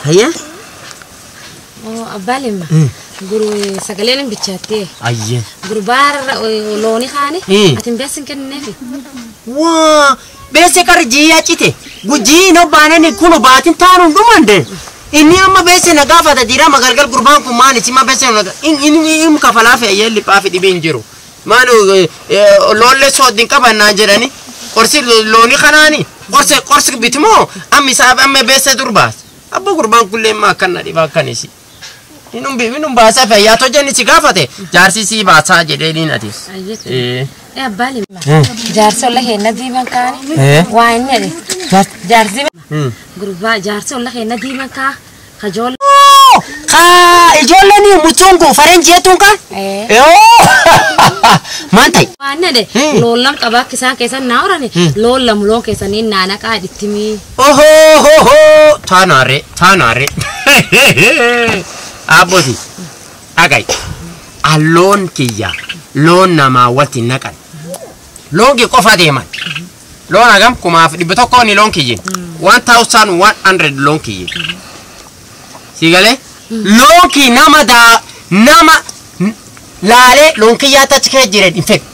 Hayya? Oo abbaa limma. Guru sagaleen hin bilchaattee. Ayyee. Gurbaarra looni kaani. Ati hin beessin kennineefi. Waa beesse qara jiyyaa cite. Gujii hin obbaanani kun baatin taanuun dhumande. Inni amma beesse na gaafata dirama galgal gurbaan kun maani sima beesse inni kafalaa fi ayyee liphaa fi dhibee hin jiru. Maani loollee sooddiin qaban naan jedhani qorsi looni kanaani qorsi bitimoo amma isaaf amma beesse dur baas. Abba gurbaan kullee immoo akkan na dhibaa akkanisi. Inni baasaa fi ayyaa tojjanni si gaafate jaarsi si baasaa jedhee niin ati. Ayyee. Abbaa limma. Jaarsi olla keenya diiman kaani. Waa inni jedhe. Jaarsi gurbaa jaarsi olla keenya diiman kaa. Kajool. Kaa ijoolleen muchungu faranjii jechuun kan? Maal ta'e? Waan jedhe loon qabaa akka isaan keessan naa horani loon lama loon keessanii naana qaa dhittimii. Ohoo taanaare taanaare. Abbooti dhaga'i. Alloon kiyya loon namaa walitti naqan. Loon kee qofa deeman. Loon hagam 1,100 ni loon kiyyin. 1100 loon kiyyin. Si galee? Loon kii nama daa nama laalee loon kiyyaa tachi kee jiran hin fedhu.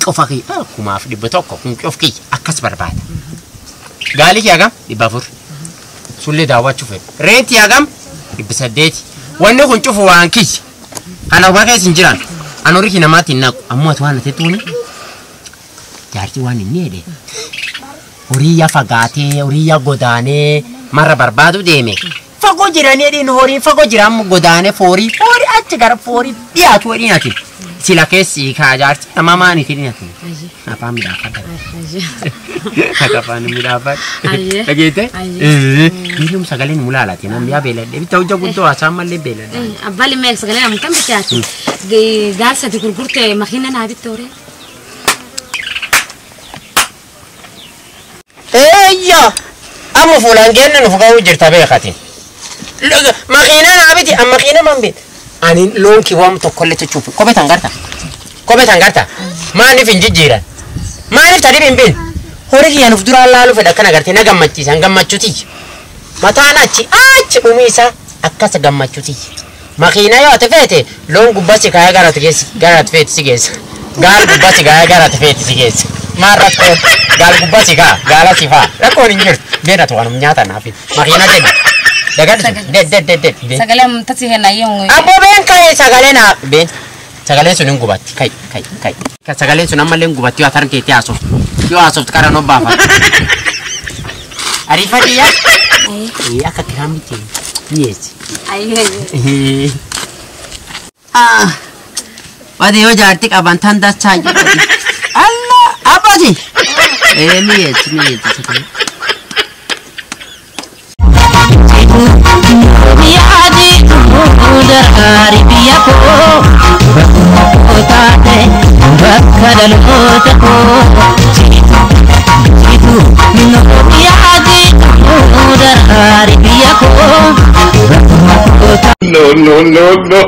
Qofa kiyya 1,100 kun qof kiyya akkas barbaada. Gaalii kee hagam 400. Sullee daawwachuu fedhu. Reentii hagam 800. Wanni kun cufu waan kiyya. Kana waa keessa hin jiran. Ani horii namaatti hin naqu. Ammoo ati waan ati tuuni. Jaarsi waan inni jedhe. Horii yaa fagaatee horii yaa godaanee marra barbaadu deeme. Fagoo jiranii jedhiin horiin fagoo jiran godaanee foorii foorii achi gara foorii dhiyaatu jedhiin ati. Sila keessi kaa jaarsi nama maani jedhiin ati. Afaan midhaafadha. Akka afaan midhaafadha. Dhageette? Biilum sagaleen mulaalati namni yaa beeladhe. Bitta hojja guddoo haasaan mallee beeladhe. Abbaa limma sagalee amtan bichaati. Gaarsa ati gurgurte makiina naa bitte horee. Eeyya! Amma fuulaan geenna nuuf ga'uu jirta beekatiin. Makiina naa biti amma makiina man bit. Ani loon kii waan tokkollee tochuuf kophee tan garta. Kophee tan garta. Maaliif hin jijjiiran? Maaliif tadhib hin bin? Horii kiyya nuuf duraan laaluu fedha akkana gartee na gammachiisan gammachuuti. Mataan achi achi dhumii isaa akkas gammachuuti. Makiina yoo ati feete loon gubbaa si kaayee gara ati geessi gara ati feete si geessa. Gaal gubbaa si kaayee gara ati feete si geessa. Maal rakkoon gaal gubbaa si kaa gaala si faa rakkoon hin jirtu. Beena tuqanum nyaata naaf makiina kenna. Dagadhu de de de de. Sagalee amtasi kenna yoo. Abboo been ka'e sagalee naa been sagaleen sun hin gubatti kai kai kai. Sagaleen sun ammallee hin gubatti yoo atarn keetti haasoftu yoo haasoftu qara noo baafata. Ariifadhi yaa. Akka kiraamitti mi'eessi. Ah. Wadi yoo jaartii qaban tan dachaa jedhati. Allah abbaati. Mi'eessi mi'eessi sagalee. No, no, no, no.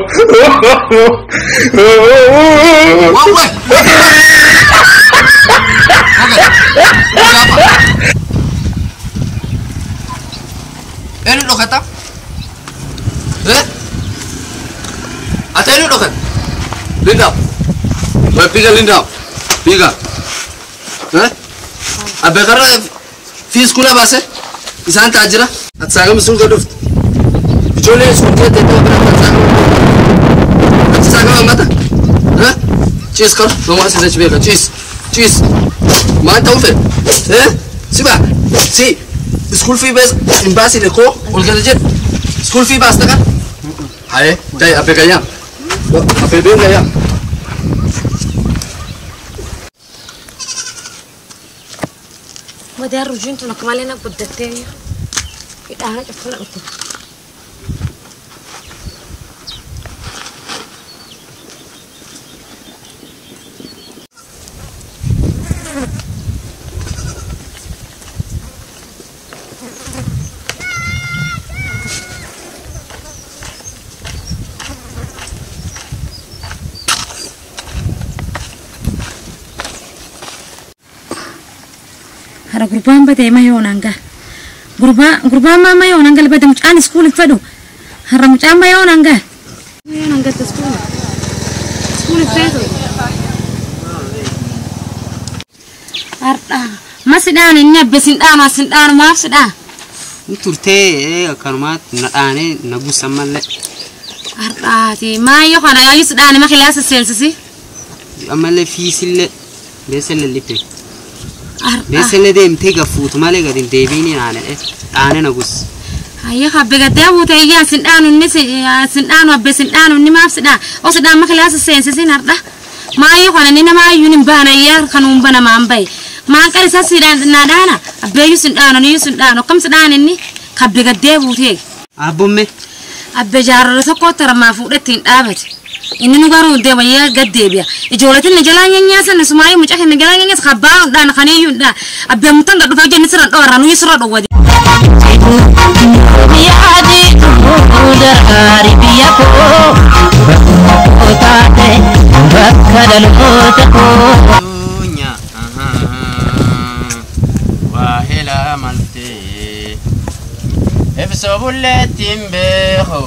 Eenyu dhokata? Ati eenyu dhokata? Linda. Piga Linda. Piga. Abbe karra fi iskuula baase isaan taajira. Ati saagama sun gadhufte. Ijoolleen sun keessa itti bira saagama. Ati saagama mata. Ciis kar. Mama asii beeka. Ciis. Ciis. Maal ta'uu fedhe? Siba. Si. School fee bas hin baasine koo ol gala jedhu. School fee baasta kan? Haye, ta'i abbee gayyaa. Abbee been gayyaa. Madaan rujiin tun akka malee na guddattee hidhaana cufana dhukkube. Hara gurbaan badee ma yoonaan gaa. Gurbaa maama yoo nan galbata mucaan iskuul fedhu. Har'a mucaan ma yoo nan gal. Yoo nan gatta iskuul. Iskuul fedhu. Har'a masidhaan inni abbe sin dhaanu maaf sidhaan. Turtee akkanumaatti na dhaanee na guusan mallee. Har'aati maayyoo kana yaayyuu sidhaan ma kilaasa seensisi. Ammallee fiisillee beesellee lippe. Beesellee deemtee gafuutu malee gadi hin deebiin dhaane na guus. Hayyee habbe gaddee buute iyyaa sin dhaanu inni sin dhaanu abbe sin dhaanu inni maaf sidhaan o sidhaan ma kilaasa seensisin har'a. Maayyoo kana inni nama ayyuun hin baana iyyaa kanuun bana maan bahe. Maan qarisa sidhaan na dhaana abbeeyyuu sin dhaanu niyyuu sin dhaanu akkam sidhaan inni kabbe gaddee buutee. Abbomme. Abbe jaarraa tokko taramaa fuudhatti hin dhaabate. Inni nu garuu deema yaa gaddeebi'a. Ijoolleetiin ni jalaa nyaasan sumaayyuu mucaa hin jalaa nyaasa kabbaa dhaan kaniyyuu dhaan abbee mutan dhufaa jenni sirra dhoorra nuyi sirra dhowwate. Waahila maltee ibsa bulleettiin beeku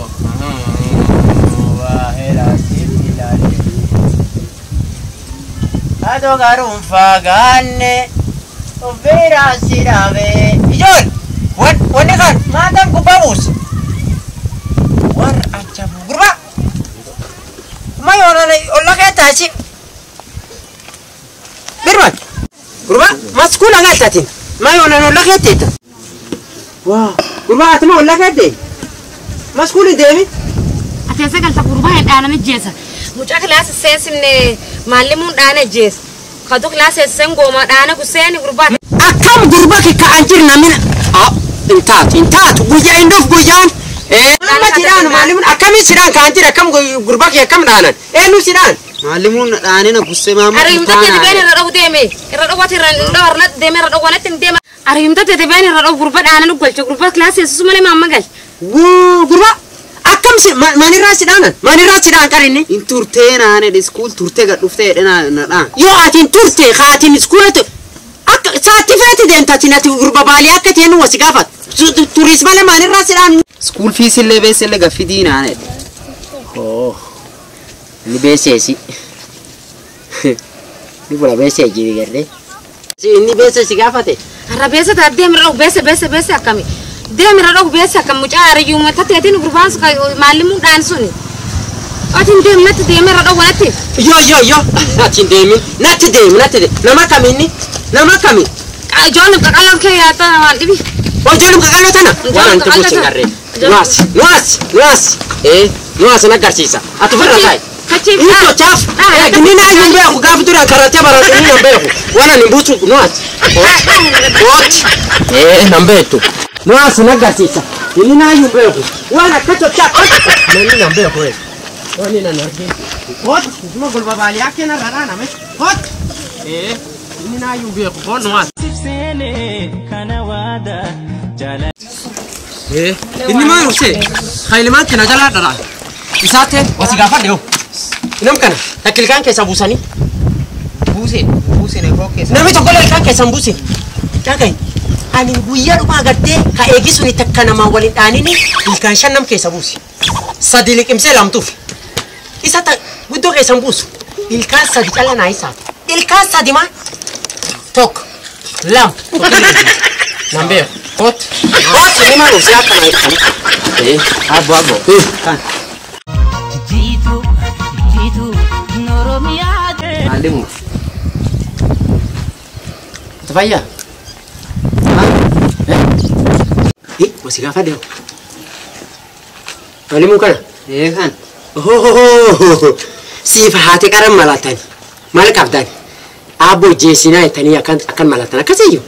waahila siif ilaale adoo garuun fagaanne ofirraa si dhaabee ijool wanni kan maataan gubbaa buuse warra acha gurbaa kuma yoonana olla kee taasi birman gurbaa maskuula galtatin ma yoonana olla kee teeta waa gurbaa atuma olla kee tee maskuuli deemi. Ati asa galta gurbaa hin dhaanani jeesa mucaa kilaasa seensimne maallimuun dhaana jeesa kadu kilaasa seen gooma dhaana kuseeni gurbaa. Akkam gurbaa kikka an jirna mina intaatu guyyaa hin dhufu guyyaan. Nama sidhaan maalimuun akkamiin sidhaan kaan jira akkam gurbaa kee akkam dhaanan eenyu sidhaan. Maalimuun dhaanee na gussee maama. Ariimta tete irra dhawu deeme irra dhawwate irra dhawarna deeme irra dhawwanatti hin deema. Ariimta tete irra dhawu gurbaa dhaanan galche gurbaa kilaasa yesuus malee maamma gal. Gurbaa akkam maalirraa sidhaanan maalirraa sidhaan qarinni. In turtee naanee iskuul turtee gad dhuftee na dhaan. Yoo atiin turte haatiin iskuulatti akka saatti feeti deemta ati gurba baalii akka ta'e nu wasi gaafat. Turis malee maalirraa sidhaan. School fees illee beesellee gaffidii naanee. Oh, ni beeseesi. Ni bula beesee jiri garee. Inni beeseesi gaafate. Har'a beese ta'a deemirra dhawu beese beese beese akkami. Deemirra dhawu beese akkam mucaa hariyyuu mataa teetiin gurbaan maallimuun dhaan suni. Atiin deem natti deemirra dhawu natti. Yoo natti deemin natti deemi natti deemi nama kamiinni nama kami. Ijoolleen qaqalloon kee yaata waan dhibi. Ijoolleen qaqalloo tana. Waan anti buusin garee. Nuas nuas na agarsiisa. Ati ofirra taa'i. Inni tochaaf. Inni naa hin beeku gaafa duraan karatee baratu inni nan beeku. Waan ani buusu nuas. Ot. Nan beektu. Nuas na agarsiisa. Inni naa hin beeku. Waan akka tochaaf. Namni nan beeku. Waan inni nan argee. Ot. Kuma golba baalii akka na rarraa name. Ot. Inni naa hin beeku. Ot nuas. Inni maal urse haylimaan kana jalaa dhala isaatti wasi gaafadhe hoo nam kana takka ilkaan keessa buusanii buuseen koo keessa namni tokko ilkaan keessa hin buusin dhagahi ani guyyaa dhuma agartee ka eegisuni takka namaa waliin dhaanini ilkaan shan nam keessa buusi sadi liqimsee lamtuuf isa guddoo keessa hin buusu ilkaan sadi cala naa isaati ilkaan sadi maa tokko lama nan beeku. Hot. Hot ni malu siapa naik kan? Abo. Kan. Jitu noromia. Alimu. Tafaya. Ha? Masih gafat deh. Alimu kan? Kan. Oh. Siif hati karam malatan. Mal kabdan. Abo jesina itani akan malatan akaseyo.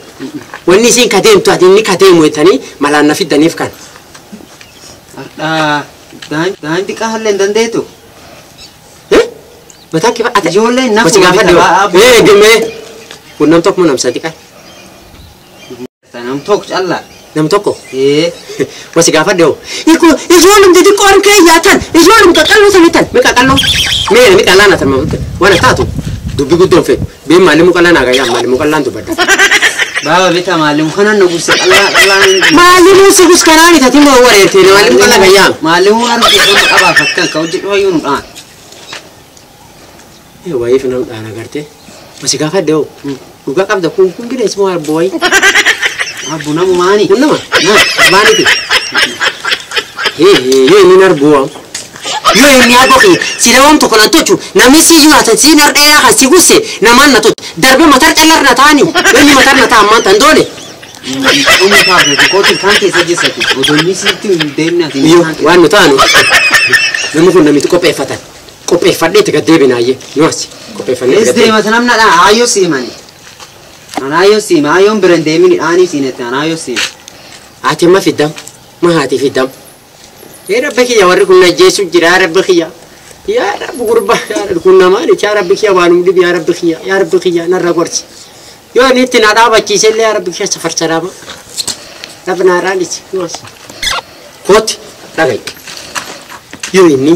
Wanni isin kadeemtu ati inni kadeemu jettanii malaan na fiddaniif kan. Daan xiqqaa hallee hin dandeetu. Mataan kee ati Ijoolleen nafu wasi gaafadhe hoo. Gimee kun nam tokko moo nam sadi qaa? Nam tokko callaa. Nam tokko? Wasi gaafadhe hoo. Ijoolleen xixiqqoon kee yaatan ijoolleen qaqalloo sanitan mi qaqalloo mee mi qallaan atan mamutte waan taatu dubbi guddoon fedhu bee maalimuu qallaan agayyaa maalimuu qallaan dubbadha. Baba bita maalim kanan na guse Allah Allah. Maalimu si gus kanaani tati moo wareerte maalimu qalla gayyaam. Maalimu arge kun qaba fakkan ka hojjedhu hayyuu nu dhaan. Wayiif nam dhaan agarte. Masi gaafadhe hoo. Dhugaa qabda kun kun bineensi moo arboo wayi. Abbu namu maani. Kun nama? Na maaniti. Yoo inni arboo. Yoo inni arboo kee sila waan tokko nan tolchu namni si jiraatan si nar dheeraa kan si gusse namaan na tolchu darbe matar callar na taani yoo inni matar na ta'a ammaan tan doone. Inni kaafne kootu kan keessa jessatu odoo inni sitti hin deemne ati. Yoo waan nu taanu namni kun namitti qopheeffatan qopheeffadhee itti gad deebinaayyee nu as qopheeffannee itti Es gad deebina. deemata namna dhaan ayyoo siimani. Anaayoo siima ayyoon bira hin deemini dhaanii siinette anaayoo siima. Haati ma fiddam ma haati fiddam. Yaa rabbi kiyya warri kun ajjeesu jira yaa rabbi kiyya. Yaa rabbi gurba yaa rabbi kun namaan yaa rabbi kiyya waanum dhibi yaa rabbi kiyya yaa rabbi kiyya narra gorsi. Yoo inni itti na dhaabachiise illee yaa rabbi kiyya safarsaraama. Rabbi naa raadhisi yoos. Kooti dhaga'i. Yoo inni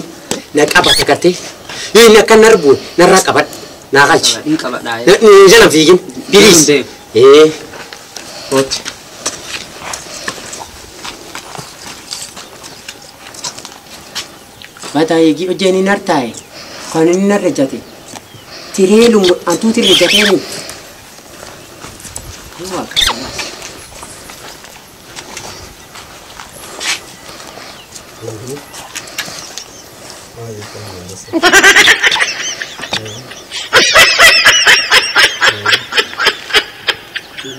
na qabate gartee yoo inni akka narbu narraa qabadhu naa galchi. Hin qabadhaa. Jala fiigin please. Kooti. Bata eegi hojjeen hin hartaa'e kan inni narra jate tireelum antuuti irra jateeni.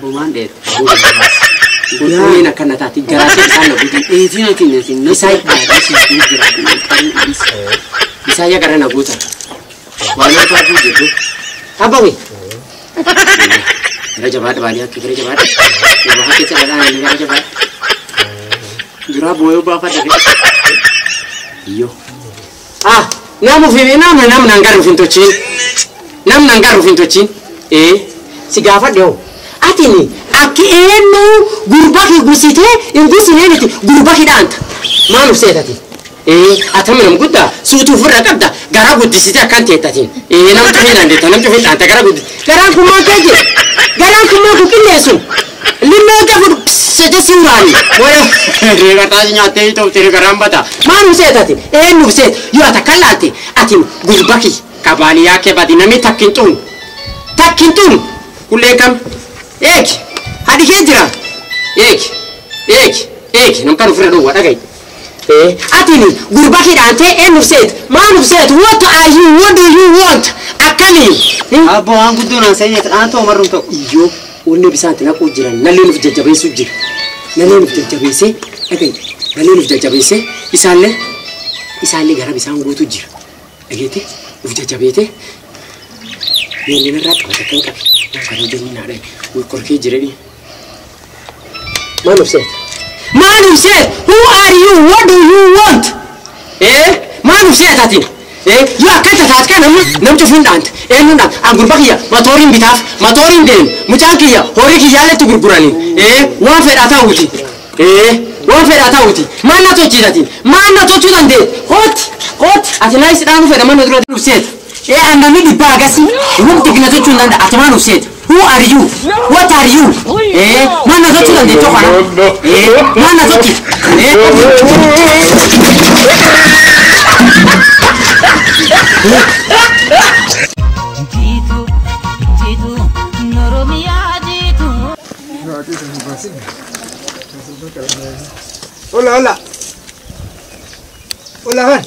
Bumaan dheete. Qulqulliin akkana taati garaasee isaan na guutuu. Dheetiin ati neetiin. Isaan jira. Isaan gara na guutan. Waan taatu jedhu. Abbawi. Gara jabaadha baadiyyaa akka gara jabaadha. Nama hakki calaadhaan gara jabaadha. Duraa booyoo baafadha. Iyyoo. Ah, namu fi nama nam nan garu fin tochin. Nam nan garu fin tochin. Si gaafadhe hoo. Atini akki eenyu gurba ki gusitee hin gusinee miti gurba ki dhaanta. Maal ufseetati? Atami nam guddaa suutuu ofirra qabda garaa guddisitee akkan teettatiin. Namtu hin dandeetta namtu hin dhaanta garaa guddis. Garaan kun maal kee jira? Garaan kun maal kun qilleessun? Linnoo jafu sete suuraani. Wala reeqa taasi nyaattee ta'u garaan bata. Maal ufseetati? Eenyu ufseet? Yoo ati akkan laalte ati gurba ki kabaaniyaa kee badi namni takkin xuun. Takkin xuun kullee kam? Eegi haadhi kee jira. Eegi eegi eegi nam kan ofirra dhowwa dhaga'i. Atini gurba kee dhaantee eenyu ufseet? Maal ufseet? What are you? What do you want? Akkamiin? Abbo waan guddoo naan seenyet dhaan ta'u marrum ta'u. Iyyoo wanni bisaan itti naquu jiran nallee nuuf jajjabeessuu jira. Nallee nuuf jajjabeessee dhaga'i. Nallee nuuf jajjabeessee isaallee isaallee gara bisaan guutuu jira. Dhageetee nuuf jajjabeetee yoonni narraa qabate kan qabe. Kan hojjenni naa dhaye korkee jireeni. Maal ufseet? Maal ufseet? Who are you? What do you want? Maal ufseet ati? Yoo akkanta taate kan namni namni cufuun dhaanta. Eenyuun dhaanta? An gurba kiyya matooriin bitaaf matooriin deemu mucaan kiyya horii kiyyaalleetti gurguranii. Waan fedhaa ta'uuti. Waan fedhaa ta'uuti. Maal na tolchiita ati? Maal na tolchuu dandeet? Kooti kooti ati naa isi dhaanuu fedha mana dura ufseet. Namni dhibbaa agasii wanta gina tolchuu hin danda'a. Ati maal ufseet? Who are you? What are you? Maal na tolchuu dandeettu kana? Maal na tolchi? Jitu, jitu, Oromiyaa jitu. Hola, hola. Hola, Juan.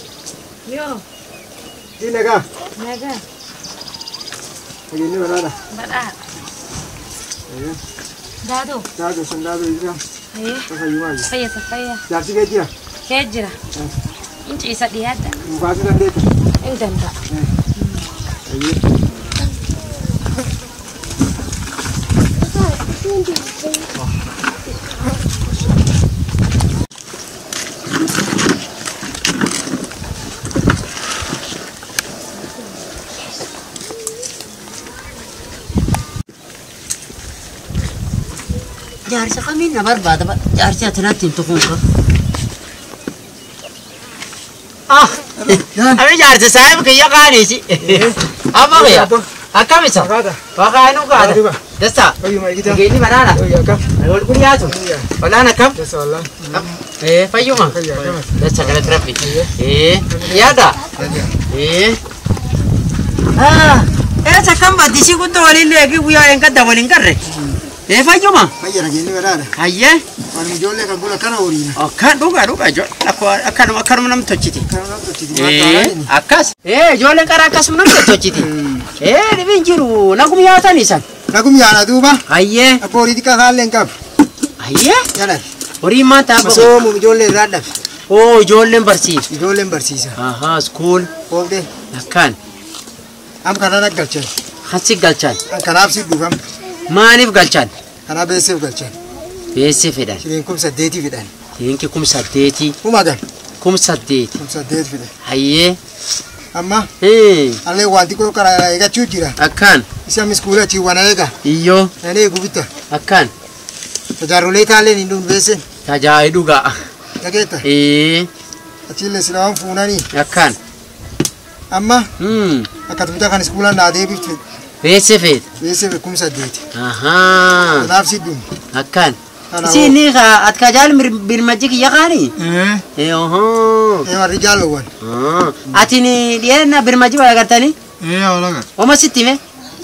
Yoo Dile acá. nagaa Aquí no nada. badhaa. Daadoo. Dado, sandado y ya. Pasa igual. Fayya fayya. Ya sigue ya. Kee jira. In ciisa dhiyaadha. Mukaasi dandeetta. In danda'a. Jaarsa kamiin na barbaada jaarsi ati natti himtu kun kan. Ah, ami jaarsa saayib kiyya qaaniisi. Amma kiyya. Akkam isa? Waqaanuu kaata. Dasta. Fayyuma eegita. Nageenyi badhaadha. Fayyaa akkam. Wal guyyaatu. Walaan akkam? Dasta wallaan. Fayyuma. Fayyaa akkam. Dasta galata rabbi. Yaada. Eessa kan baddisii guddoo waliin eegi guyyaa hin gadda waliin garre. Fayyuma. Fayyaa nageenyi badhaadha. Hayyee. Waan ijoollee kan gula kana horiina. Akkan dhugaa dhugaa ijoollee akkanuma nam tochiti. Kana nam tochiti. Maal taa'anii? Akkas. Ijoolleen karaa akkasuma nam tochiti. Dhibiin jiru nagum yaatan isan. Nagum yaana duuba. Hayyee. Abbo horii xiqqaa kaallee hin qabu. Hayyee. Jedhan. Horii maal ta'a? Masoomu ijoollee irraa dhabe. Oo ijoolleen barsiisa. Ijoolleen barsiisa. Ahaa school. Oofdee. Akkaan. Am kanaan akka galchan. Hasi galchan. Kanaaf si dhufam. Maaliif galchan? Kanaaf beeseef galchan. Beesee fedhan. Shiliin 8,000 fedhan. Shiliinki 8,000. Kuma gan. 8,000. 8,000 fedhan. Hayyee. Amma. Allee waan xiqqoo karaa eegachuu jira. Akkaan. Isa miskuula achi waan eega. Iyyoo. Nani eegu bitta. Akkaan. Tajaajilee taaleen hin dhuun beesen. Tajaajilu dhugaa. Dhageetta. Achiillee sila waan fuunanii. Akkaan. Amma. Akkatuma kan iskuulaan naa deebifte. Beesee feet. Beesee fe 8,000. Ahaa. Kanaaf si dhuun. Akkaan. Isiin ati kajaal birmajji kiyya kaani? Ohoo. Warri jaalowwan. Ati dhiyeenya birmajji wal agartanii? Wal agarre. Oma sitti hime?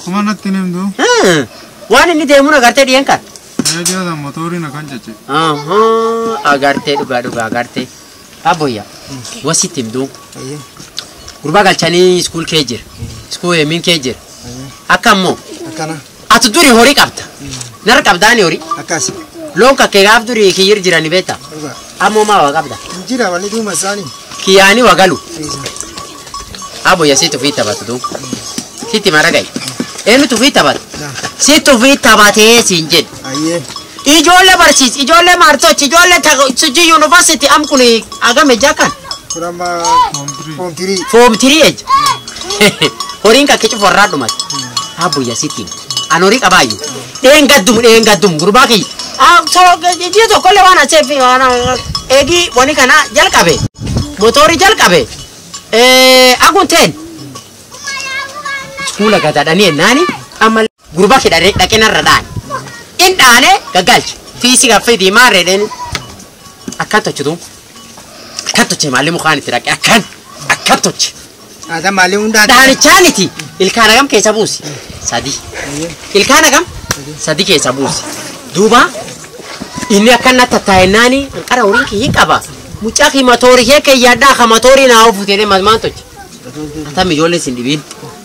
Kuma natti hin himtu. Waan inni deemuun agartee dhiyeen kan? Dhiyoota motoriin akkan cecce. Ahaa agartee dhugaa dhugaa agartee. Abboyya wasitti himtu. Gurbaa galchanii iskuul kee jira. Iskuul eemiin kee jira. Akka immoo. Akkana. Ati duri horii qabda. Narra qabdaani horii. Akkas. Loon kakkee gaaf durii kiyyir jirani beekta. Ammoo maa waa qabda. Jira wanni duuma isaanii. Kiyyaanii waa galu. Abboyya sitti ofii taphatu duuba. Sitti mara ga'i. Eenyutu ofii taphatu? Sitti ofii taphatee siin jedhu. Ijoollee barsiis, ijoollee maartochi, ijoollee sujii yuunivarsiitii am kun agame jaakan. Kun amma foom tirii. Foom tirii eja. Horiin kakkee cufa warraa dhumate. Abboyya sitti. An horii qabaayyuu. Dheengaddum dheengaddum gurbaa kiyya. Ji'a tokkollee waan aseef eegi wani kana jalqabe. Motorii jalqabe. Agunteen. Iskuula gadaadhanii ennaani amma gurbaa kee dhaqee narra dhaane. In dhaane gaggalche. Fiisii gaffee maarree dheeni. Akkan tochitu. Akkan toche maalli mukaan itti dhaqe akkan. Akkan toche. Aadaa maalli hundaa. Dhaanichaaniti ilkaan hagam keessa buusi. 3. Ilkaan hagam? 3 keessa buusi. Duuba inni akkan tattaa'ennaani anqara horiin kiyyin qaba. Mucaa kii matoorii kee keeyyaadhaa ka matoorii naa ofu jedhee maan toche. Atam ijoolleen sin dhibiin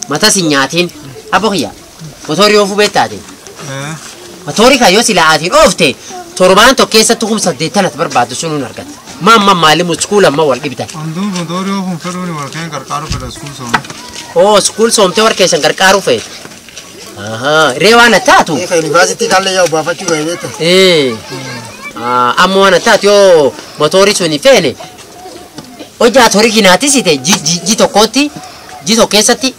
mata sin nyaatiin abbo kiyya matoorii oofuu beektaatiin. Matoorii kan yoo sila atiin oofte torbaan tokko keessatti 8,000 ati barbaaddu sun hin argatta. Maamma maali muskuula amma wal dhibtan. Anduu matoorii oofuun fedhuun wal keen qarqaaru fedha iskuul soomte. Oo iskuul soomtee warra keessan qarqaaru feetu. Ahaa ree waan taatu. Ka yuunivarsiitii kaallee yaa baafachuu ga'e beekta. Amma waan taatu yoo matoorii sun feene hojjaa horii kinaatisite ji tokkotti ji tokko keessatti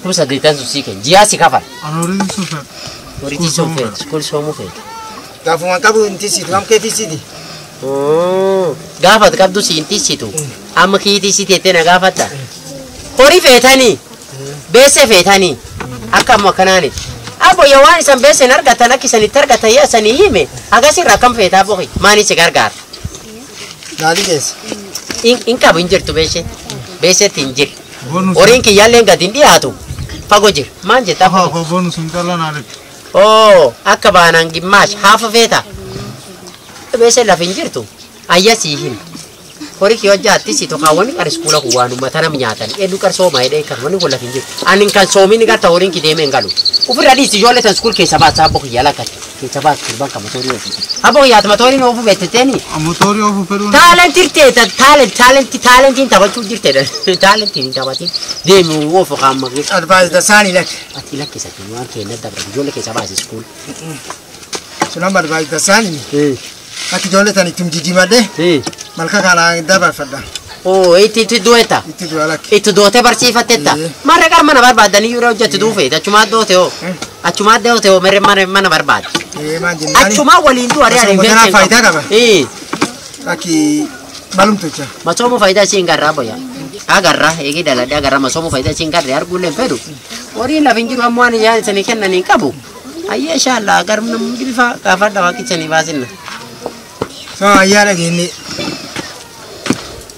8,000 sun sii kenna jiyaa si kafala. An horii sun fedha. Horii sun feetu iskuul soomuu feetu. Gaafuma qabu hin tisitu kam kee tisiti. Gaafa qabdu si hin tisitu amma kii tisiti jettee na gaafatta. Horii feetanii beesse feetanii akka ammoo akkanaaniti. Abboyya waan isan beessen argatan akka isanitti argatan yaa isanii hime agasirra akkam feetaa boqi maani si gargaara. Gaalii keessa. In qabu hin jirtu beesse beessetti hin jiru. Horiin kiyyaallee gadi hin dhiyaatu fagoo jira maan jetta. Boonu sun callaa naa dhibbi. Oo akka baanaan gimmaash haafa feeta. Beesse lafa hin jirtu ayya sii hime. Horii kiyoo jaatti si tokkaawwan qara iskuula kun waan uummata nam nyaatan hedduu qarsooma jedhee kan wanni kun lafa hin jirtu. Ani kan soomiin garta horiin ki deemee hin galu. Ofirra dhiisi ijoollee tan iskuul keessa baasa abbo kiyya lakkatti. Keessa baasa gurbaan kan matoorii oofu. Abbo kiyyaati matoorii oofu beekteteeni. Matoorii oofu fedhuun. Taalentii teeta taalent taalentiin taphachuu jirtedha. Taalentiin hin taphatin deemi oofu qaama. Advaayis dasaanii lakki. Ati lakkisa waan keenya dabra ijoollee keessa baasa iskuul. Sun amma advaayis dasaanii. Akka ijoollee tan ittiin jijjiimadhee. Malka kana dabarfadha. Oo itti du'eetta. Itti du'a lakki. Itti dootee barsiifattetta. Marre qara mana barbaadanii yeroo hojjettu duufeet achumaa doote hoo. Achumaa doote hoo marre mana barbaadde. Maal jennaani. Achumaa waliin du'a re'aa hin beekne. Faayidaa qaba. Lakki malum tocha. Masoomu faayidaa isiin garraa boya. Agarra eegi daladhe agarra masoomu faayidaa isiin garree arguullee hin fedhu. Horiin lafa hin jiru ammoo waan isaan isanii kennan hin qabu. Ayyee inshallah garuu namni bifa gaafadha waaqichanii baasinna. Saa ayyaa dhageenye.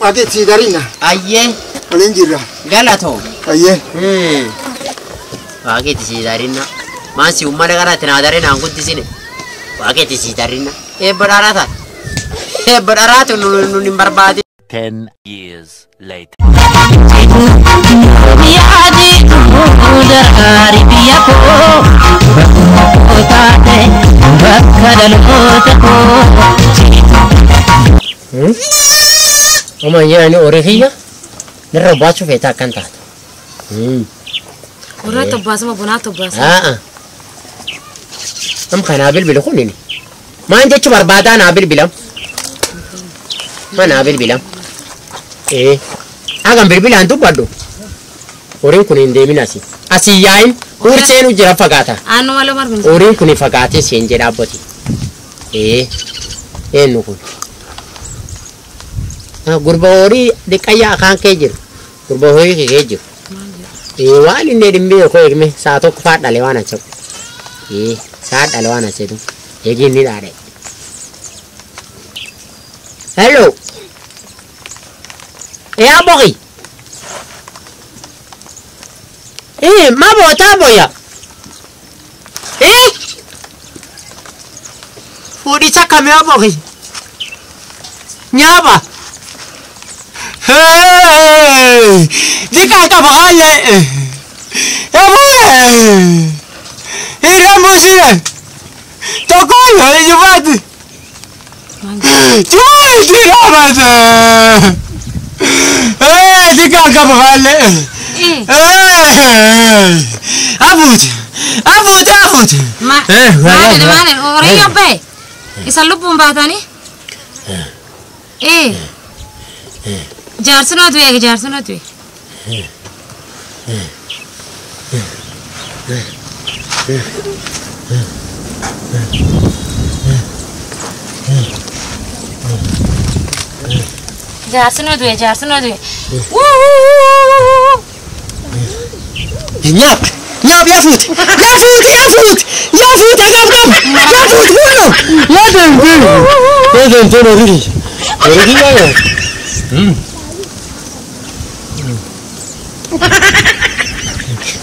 Ati si darina. Ayyee. Waliin jirra. Galatoo. Ayyee. Waaqeetti si darina. Maan si uummata kanatti naa daree naan guddisine. Waaqeetti si darina. Eebba dhaaraa taate. Eebba dharaatu nun hin barbaadin. 10 years later. Oma yaani orihiyya narra baachuu feetaa akkan taatu. Warra tobbaasuma bunaa tobbaasuma. Haa. Am kanaa bilbilu kunini. Maan jechuu barbaadaa naa bilbilam. Maa naa bilbilam. Hagam bilbilaan dubbadhu. Horiin kun hin deemin asii. Asii yaayin huurseenu jira fagaata. Aannu malee marmi. Horiin kun fagaatee seen jedha abboti. Eenyu kun. Gurba horii dhiqayyaa akaan kee jiru. Gurba horii kee jiru. Waan inni dhimbee koo eegme saa tokko faa dhale waan achabu. Saa dhale waan achetu. Eegi inni dhaadhe. Hello. Aboki. Mabo tabo ya. Fuudhicha kamii aboki. Nyaaba. Hey! Dika kabale. Ebo! Ira musire. Tokoyo ejubati. Chuy tirabate. Dika kabale. Abut. Abut abut. Ma. Maale maale oriyo be. Isa lubbuun baatani? Jaarsi noo du'e jaarsi noo du'e. Jaarsi noo du'e jaarsi noo du'e. Nyaap nyaap yaa fuute yaa fuute yaa fuute yaa fuute gab gab yaa fuute fuudhu yaa deemtee yaa deemtee horii horii yaa.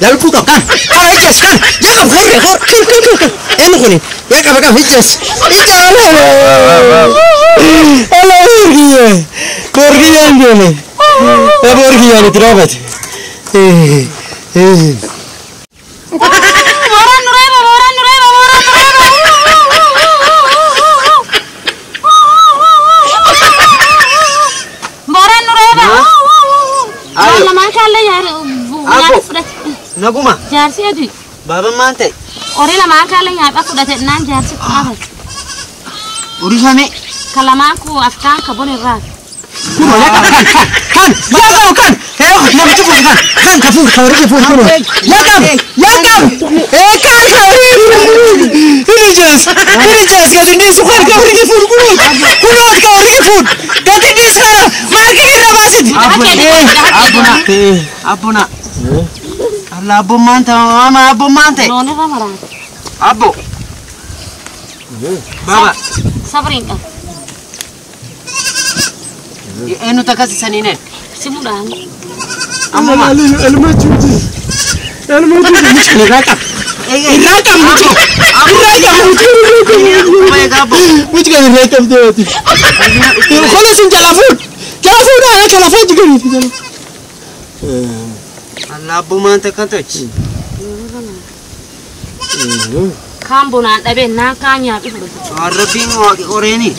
Lalu puka kan, kan hijas kan, ya kap khor khor kan kan kan, enu kuni, ya kap kap hijas, hijas Allah, Allah borgiye, borgiye angene, ya borgiye ane tirabat, Boran nureba, boran nureba, boran nureba. Boran nureba. Ayo. Lamaan kaallee yaar nyaata fudhate. Naguma. Jaarsi adii. Baaba maan ta'e? Horii lamaan kaallee nyaata fudhate naan jaarsi dhaabate. Horii samee? Ka lamaan kuu afkaan ka bon irraa. Kun ya kan kan kan ya kan kan namichi fuudhe kan kan ka fuudhe ka horii fuudhe kun ya kan ya kan kan ka horii hijas hijas gadinni su kan ka horii fuudhe kun kun ka horii fuudhe gadinni sana maal irra baasiti. Abuna abuna Allah abbo maan ta'e mama abbo maan ta'e. Loon irra maraate. Abbo. Baba. Sabriin qaba. Eenyu takkasisaniin? Simuudhaan. Amma Elma cuuti. Elma cuuti mucaan irraa qaba. Irraa qaba mucaan. Irraa qaba mucaan. Mucaan irraa qabdee. Kola sun jala fuudh. Jala fuudhaa yaa jala fuudh jiganii. Allah abbo maan ta'e kan tolchi. Kaan bunaan dhabee naan kaan nyaaphi fudhate. Rabbiin waaqi qoreeni.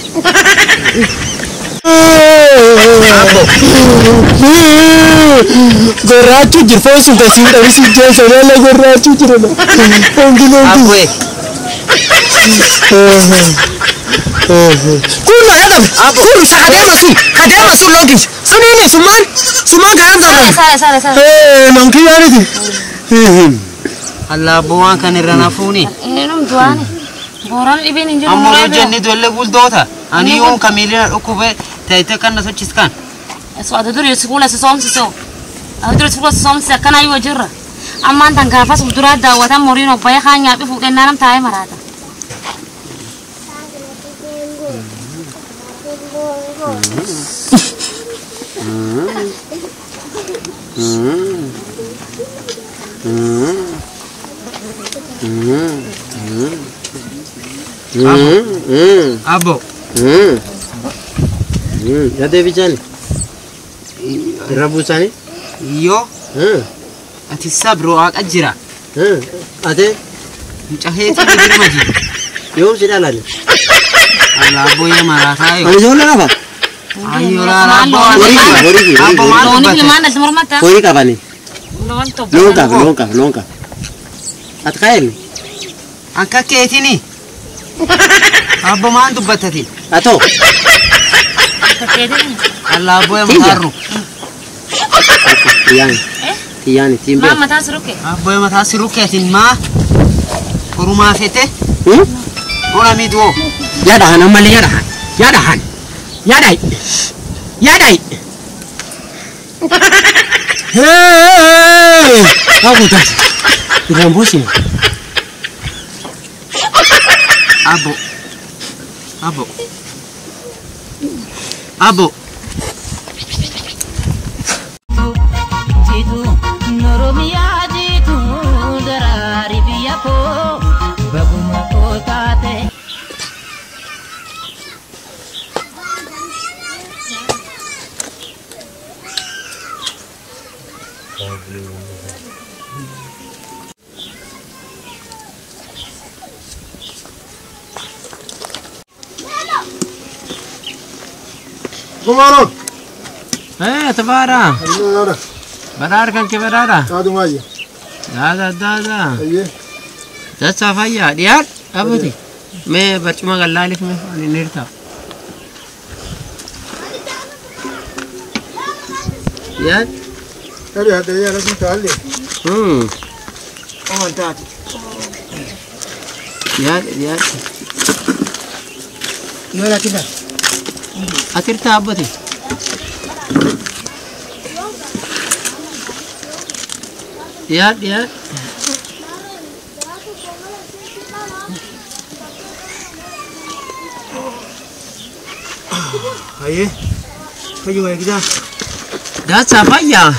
Gorraachuu jira foon sun tasii dhabisi jeessa lola gorraachuu jira la. Abbo. Kun na yaadame kun sa kadeema sun kadeema sun lookis suniini summaan summaan kaayam Sare sana. sare sare. Lonkii yaaniti. Allah abbo waan kan irra nafuuni. Eenyum du'aani. Booraan dhibeen hin jiru. Amma hojjanni ijoollee bultoota. Ani yoon kamiilina dhukkube ta'e kan na sochiskan. Adu duri sukuula si soomsisoo. Adu duri sukuula si soomsise akkanaa yoo jirra. Ammaan tan gaafas duraa daawwatan moriin obbayee kaan nyaaphi fuudhee naanam taa'ee maraata. Abo. Yadee bichaani. Irra buusaani. Yoo. Ati sabro waaqa jira. Ate. Mucaheetii girma jira. Yoom si dhalale? Alaaboo maraataa yoo. Ani ijoollee qaba. Ayyoo laala. Horii Abbo maal Looniif dubbate? ilmaan dhalti mormatta. Horii qabani. Loon tokko. Loon qaba loon qaba loon qaba. Ati kaa'elli? Akka keetini. Abbo maal dubbatati? Atoo. Alaaboo mataarru. Xiyyaani. Xiyyaani tiin Maa beeku. mataa sirukke? Abbo mataa sirukeetin maa horumaa fete. Ona miidhoo. Yaada han ammallee yaada han. Yaada han. Yaada. Yaada. Hee! Haguutas. Irraan buusine. Abbo. Abbo. Abbo. Jitu Oromiyaa jitu daraari biyya koo baguma koo taate. Gumaro. Tabara. Badhaadha kan kee badhaadha. Adumaayye. Daada daada. Ayyee. Dachaa fayyaa dhiyaadhu dhaabate. Mee barcuma gallaaliif mee ani ni hirtaa. Dhiyaadhu. Dhadhi hadda yaala sun taalle. Oman taate. Dhiyaadhu dhiyaadhu. Yoo lakkisa. Ati hirtaa dhaabbate. Dhiyaadhu dhiyaadhu. Ayyee. Fayyuma eegdaa. Dachaa fayyaa.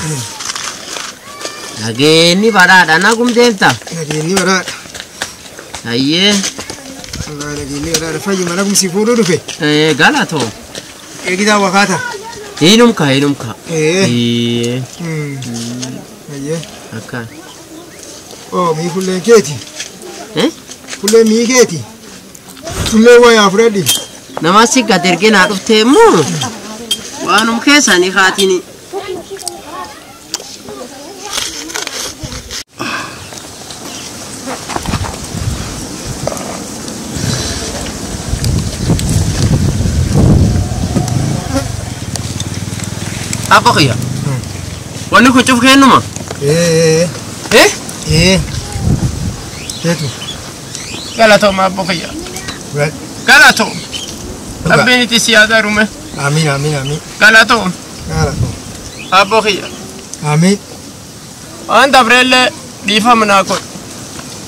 Nageenyi badhaadha nagum deemta. Nageenyi badhaadha. Ayyee. Nageenyi badhaadha fayyuma nagum si fuudhuu dhufe. Galatoo. Eegdaa wakaata. Hinumka hinumka. Ee. Ayyee. Akkaan. Oo mii fulleen keeti. Fulleen mii keeti. Fulleen wayaa fudhadhi. Nama si gad ergee naa dhuftee immoo waanum keessanii haatini. Abbo kiyya. Wanni kun cufu kennuma? Ee. Eh? Ee. Keetu. Galatooma abbo kiyya. Galatooma. Rabbiin itti si haa darume. Amiin amiin amiin. Galatooma. Galatooma. Abbo kiyya. Amiin. Waan dabreellee dhiifama naa godhi.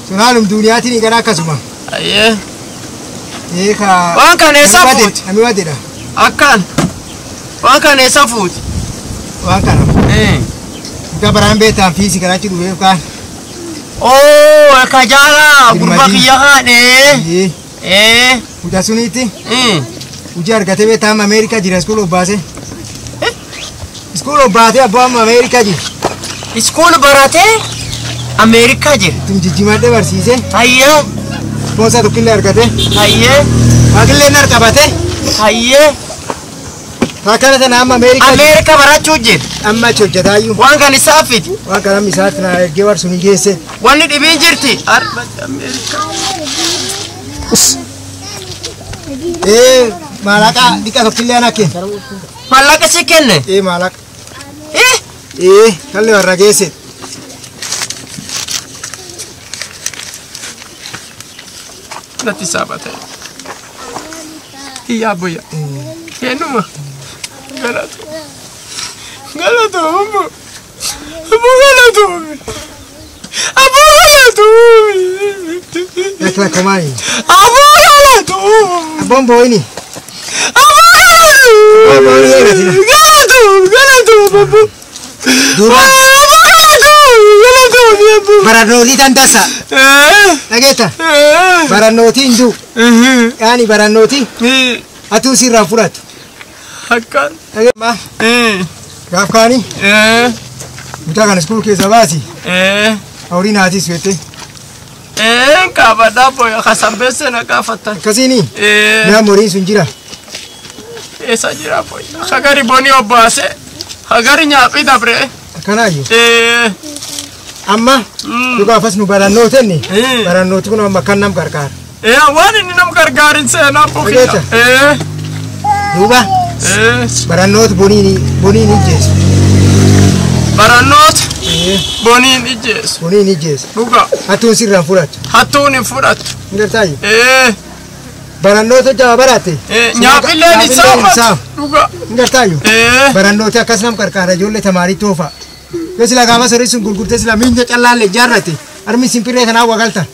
Sunaalum duuniyaatiin gara akkasuma. Ayyee. Ee ka. Waan kana eessa fuuti? Ami wadeedha. Akkaan. Waan kana eessa fuuti? Waan kana. Mucaa baraan beektaan fiisi garaachi dhufee kaan. Oo ka jaala gurbaa kiyya haadhee. Ee. Mucaa suniitti. Hojii argatee beektaa amma Ameerikaa jira iskuul obbaasee. Iskuul obbaatee abbaa amma Ameerikaa jira. Iskuul baratee Ameerikaa jira. Ittiin jijjiimadhee barsiisee. Hayyee. Sponsor tokkillee argatee. Hayyee. Waaqillee nar qabatee. Hayyee. Taakana tana amma Ameerikaa jira. Ameerikaa barachuu jira. Amma achi hojjetaayyuu. Waan kan isaa fidi. Waan kan amma isaatti na ergee warsuun geesse. Wanni dhibiin jirti. Arba Ameerikaa. Ee maallaqa dhiqa tokkillee ana kenne. Maallaqa si kenne? Ee maallaqa. Ee? Ee kallee warra geesse. Natti saabate. Iyyaa boyya. Kennuma. Galatoo. Galatoo ammoo. Ammoo galatoo. Lakkomaani. Aboo galatu. Abboon boo'ini. Aboo galatu. Galatu galatu abbo. Duuba. Aboo galatu galatu abbo. Barannootii tan dasa. Dhageetta. Barannootii hin du'u. Yaani barannootii. Atuu sirraan fudhatu. Akkaan. Dhageetta. Gaaf kaani. Mucaa kana iskuul keessa baasi. Horiin haatis jette. Kaafadhaa boya kasambeesse na kaafattan. Akkasiini. Mi'a horiin sun jira. Eessa jira boya. Hagari boni obbaase. Hagari nyaaphii dabre. Akkanaayyuu. Amma nu gaafas nu barannoo tenne. Barannooti kun amma kan nam gargaara. Waan inni nam gargaarin seenaa boqilla. Duuba. Barannooti boniin ijjeessu. Barannooti boniin ijjeessu. Boniin ijjeessu. Dhuga. Hattuun sirraan fudhatu. Hattuun hin fudhatu. Hin gartaayyuu. Barannoota jaba baratte. Nyaapilleen hin saafatu. Dhuga. Hin gartaayyuu. Barannooti akkas nam qarqaara ijoollee tamaarii toofa. Yoo sila gaafa sorii sun gurgurtee sila miinja callaallee ijaarrate armi simpirree kanaa wagalta.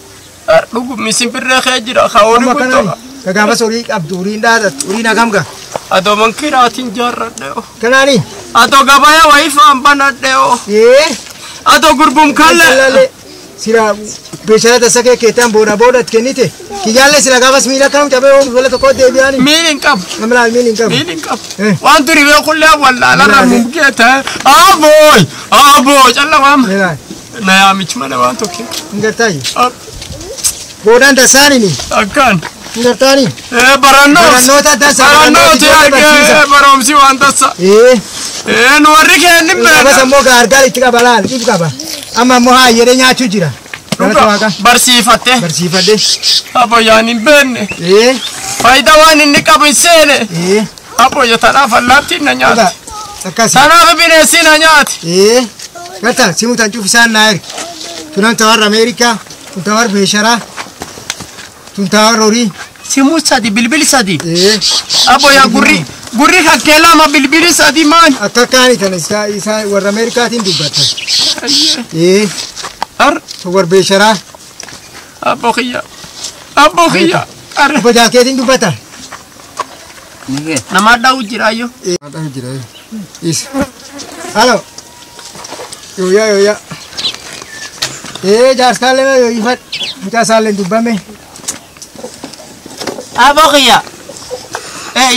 Dhugumi simpirree kee jira kaawwan guddoo. Gaafa sorii qabdu horiin dhaadatu horiin hagam ga'a. Adoo mankiraatiin jaarradhe. Kanaani. Adoo gabaya wayii faan banadhe. Adoo gurbuun kallee. Sila beeshara tasa kee keetaan booda booda itti kennite. Kiyyaallee sila gaafas miila kanam cabee oomishu tokko deebi'anii. Miil hin qabu. Namlaal miil hin qabu. Miil hin qabu. Waan duri beekullee wallaalarra mumkee ta'e. Abooy aboo calla waama. Na yaamichi malee waan tokko. Hin gartaayi. Boodaan tasaanini. Akkaan. Hin gartaani. Barannooti. Barannoota tasa. Barannooti argee barumsi waan tasa. Nu warri keenya beekna. Gaafas ammoo gaargaar itti qaba laal dhib qaba. Amma ammoo haa jedhee nyaachuu jira. Barsiifatte. Barsiifadhe. Abbo yaan hin beekne. Faayidaa waan inni qabu hin seene. Abbo tanaaf allaattiin na nyaate. Tanaaf bineensi na nyaate. Galta simu tan cufisaan naa ergi. Tunan tawarra Ameerikaa, tun tawarra Beesharaa, tun tawarra horii. Simu sadi bilbili sadi. Abbo yaa gurri gurri kakkee lama bilbili sadi maan. Akka kaani tana isaa warra Ameerikaatiin dubbata. Ar. Warra Beesharaa. Abbo kiyya. Abbo kiyya. Abbo jaakeetiin dubbata. Nama dha'u jiraayyoo. Dha'u jiraayyoo. Is. Halo. Yooyaa yooyaa. Jaarsaallee yooyifadhu. Mucaa isaallee dubbame. Abbo kiyya.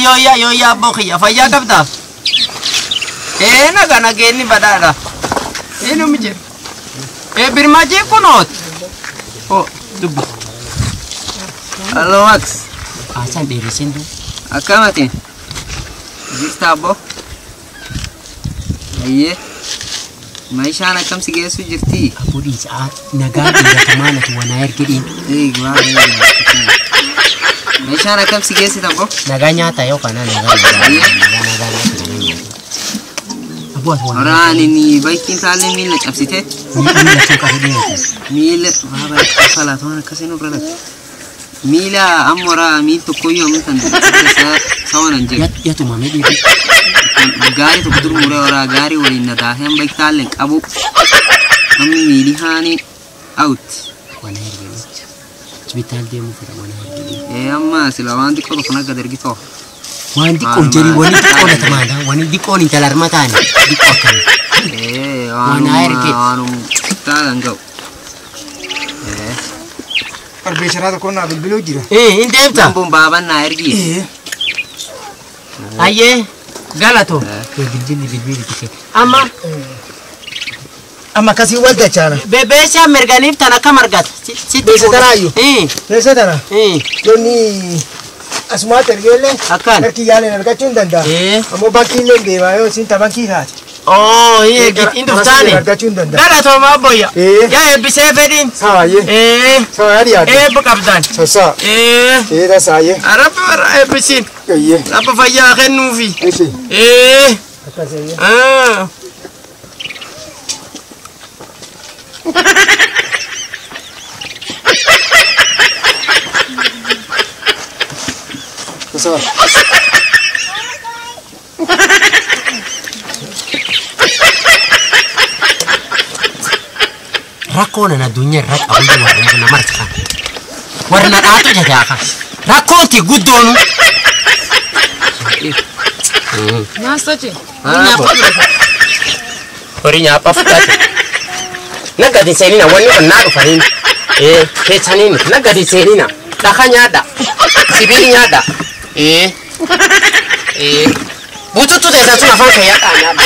Yooyaa yooyaa abbo kiyya fayyaa qabdaa. Naga nageenni badhaadha. Eenyuun jira. Birmajii kunooti. Dubbi. Hello Max. Haasaan dheeresseen duuba. Akkamati? Jirta abbo? Ayyee. Maishaan akkam si geessu jirti? Abbo dhiisaa nagaa dhiiratamaa natu wanaa erge dhiin. Maishaan akkam si geessita abbo? Nagaa nyaata yoo kana nagaa nagaa nagaa nyaata. Abbo ati wanaa. Oraan inni baay'een taallee miila cabsite. Miila sun qabu dhiyeesse. Miila baaba kafalaa toona akkasiin irra latte. Miila ammoraa miil tokkoyyuu ammoo tan sawanan jiru. Yatumame dhiibi. Gaarii tokko dur muree horaa gaarii waliin na daahee hamba itaalleen qabu. Namni miili haani out. Wana ergee hospitaal deemuu fedha wana ergee. Amma sila waan xiqqoo tokko nagga dargitoo. Waan xiqqoo jedhi wani xiqqoo na tamaadha wani xiqqoon intala harma taane xiqqoo akkana. Waan ergee. Waanum taalan ga'u. Arbeesharaa tokko naa bilbiluu jira. Hin deemta. Lambuun baaban naa ergi. Ayyee. Galato. Bilbilli bilbilli tike. Amma. Amma akkasii wal dachaana. Bebeeshaa mirganiif tan akkam argata. Beesa tanaayyuu. Beesa tana. Yoonni asumaatti ergeellee. Akkaan. Harki yaaleen argachuu hin danda'a. Ammoo baankiillee deemaa yoo isin ta baankii taate. Hin dhuftaane. Argachuu hin danda'a. Galatoomaa abboyya. Yaa eebbisee fedhiin. Saayyee. Saayyee dhiyaate. Eebba qabdan. Sassaa. Tasaayee. Rabbi warra eebbisiin. Rabbi fayyaa kennuufi. Akkasii. Sassaa. Rakkoon addunyaa irraa qabu warra nama marti. Warra nadhaatu jajaaka. Rakkoonti guddoonu. Maastoche. Horii nyaaphaa fudhate. Nagadi seenina wanni onnaa dhufaniin. Keessaniin nagadi seenina. Dhaka nyaadha. Sibiil nyaadha. Bututtu teessan sun afaan kee yaadhaa nyaadha.